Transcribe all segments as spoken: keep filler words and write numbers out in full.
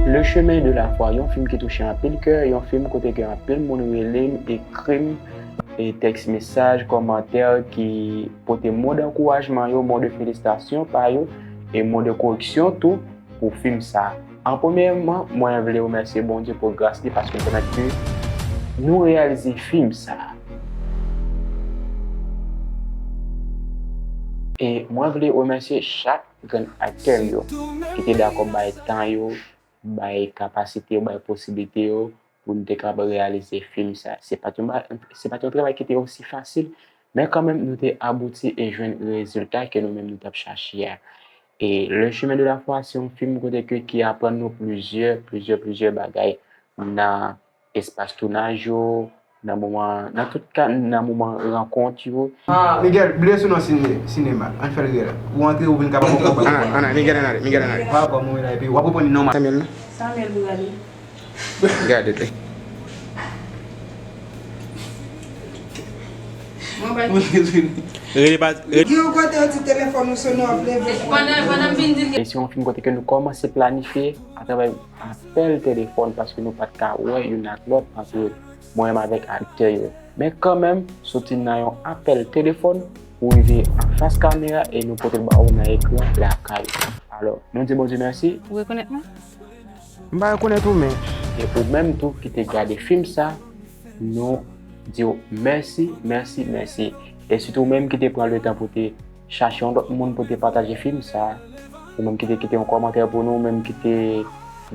Le Chemin de la Foi, yon fim ki touche anpil kè, yon fim kote ke anpil moun rele m, ekri m, e tèks mesaj, kòmantè ki pote mo dankourajman yo, mo de felisitasyon pa yo, e mo de koreksyon tou pou fim sa. An premyèman, mwen vle remèsye Bondye pou gras li paske l pèmèt ke nou reyalize fim sa. E mwen vle remèsye chak grenn aktè yo ki te dakò bay tan yo, bay kapasite yo, bay posiblite yo pou nou te kapab reyalize fim sa. Se pa t yon ba-, se pa t yon travay ki te osi fasil, men kanmenm nou te abouti e jwenn rezilta ke nou menm nou t ap chache a. E Le Chemin de la Foi se yon fim kote ke, ki aprann nou plizyè, plizyè, plizyè bagay nan espas tounaj yo, nan moman, nan tout ka, nan moman rankont yo. Ah, Miguel, bliye sou non sine-, sinema. Ann fè l reyèl. Ou antre, ou vin kapab konprann. Ann ale, Miguel, ann ale, Miguel, ann ale. Pa kòman w la, epi w ap reponn non, Samuel, non? Samuel pou gade. Gade, tè. Mwen pa Rele pa, rele. Gen yon kote yo di telefòn ou sonnen, w ap leve. Pandan, pandan m vin di l. E se yon fim kote ke nou kòmanse planifye atravè apèl telefòn paske nou pa t ka wè youn ak lòt antre mwen menm avèk aktè yo. Men kanmenm, soti nan yon apèl telefòn, ou rive anfas kamera e nou pote l ba ou nan ekran lakay ou. Alò, nou di Bondye mèsi. Ou rekonèt mwen? M pa rekonèt ou, men. E ou menm tou ki te gade fim sa, nou di w mèsi, mèsi, mèsi. E sitou ou menm ki te pran letan pou te chache yon lòt moun pou te pataje fim sa, ou menm ki te kite yon kòmantè pou nou, ou menm ki te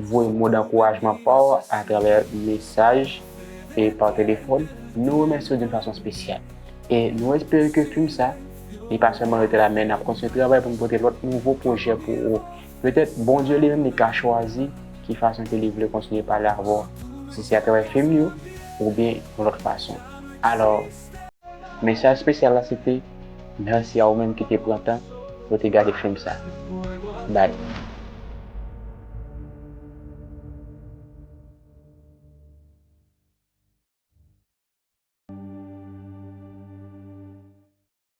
voye mo dankourajman pa w atravè mesaj e pa telefòn, nou remèsye w d'une façon spéciale. E nou espere ke fim sa, li pa sèlman rete la, men n ap kontinye travay pou n pote lòt nouvo pwojè pou ou. Petèt, Bondye li menm, li ka chwazi ki fason ke li vle kontinye pale avè w, si se atravè fim yo, oubyen yon lòt fason. Alò, mesaj espesyal la, se te mèsi a ou menm ki te pran tan pou te gade fim sa. Bye.